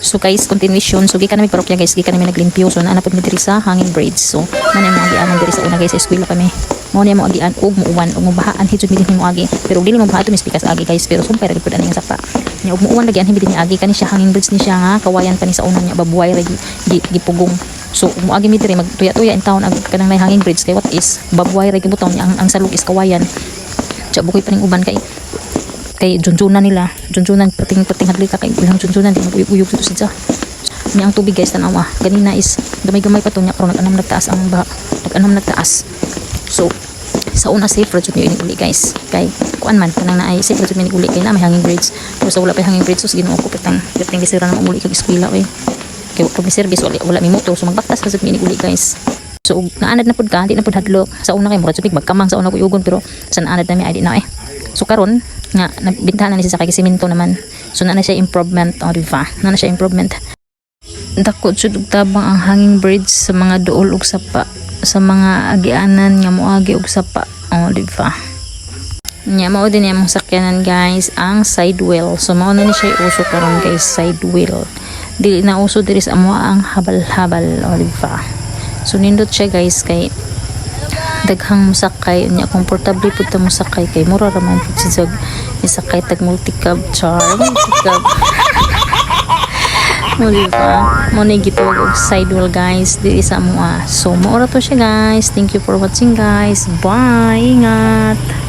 So guys, continuation. So gikan nami parokya, guys, gikan nami naglimpyo. So naa na pud mi diri sa hanging bridge. So mao na among agianan diri sa una, guys, sa eskwela kami. Mao na among agian ug muuwan ug mubahaan hijud mi dinhi moagi. Pero dili mo baha to mispikas agi, guys, pero sumpay ra gyud pud ani nga sapa. Nya ug muuwan lagi anhi mi dinhi agi. Kani siya, hanging bridge ni siya nga kawayan pa ni sa una, nya babuhay ra gipugong. So moagi mi diri, magtuya-tuya in town ag kanang nay hanging bridge kay what is babuhay ra gibutong nya ang salog is kawayan. Tsa bukoy pa ning uban kay junjunan nila, junjunan perting perting hadli ka kay ilang junjunan di mag-uyog-uyog dito siya. Nya ang tubig, guys, tanawa ganina is gamay-gamay pa to, nya karon nag-anam nagtaas ang baha, nag-anam nagtaas. So sa una, safe ra jud mi inig uli, guys, kay kuan man kanang naay safe ra jud mi inig uli kay na may hanging bridge. Pero sa wala pa hanging bridge, sus, Ginoo ko, pertang perting lisira na uli kag eskwela oy, kay wa pa mi service, wala mi motor, so magbaktas ra jud mi inig uli, guys. So ug naanad na pud ka, di na pud hadlok. Sa una kay murag jud mig magkamang sa una kuyugon, pero sa naanad na mi ay di na eh. So karon nga nabintahan na ni siya kay simento naman. So na siya improvement, oh, di ba? Na siya improvement. Dako jud og tabang ang hanging bridge sa mga duol ug sapa, sa mga agianan nga moagi og sapa, oh, di ba? Nya mao din among sakyanan, guys, ang side wheel. So mao na ni siya uso karon, guys, side wheel. Dili na uso diri sa amo ang habal-habal, oh, di ba? So nindot siya, guys, kay daghang musakay, nya komportable pud ta mosakay kay mura ra man pud siya isakay tag multicab, char, multicab mo, di ba? Mo ni gitawag og side wheel, guys, diri sa amoa. So mao ra to siya, guys. Thank you for watching, guys. Bye, ingat.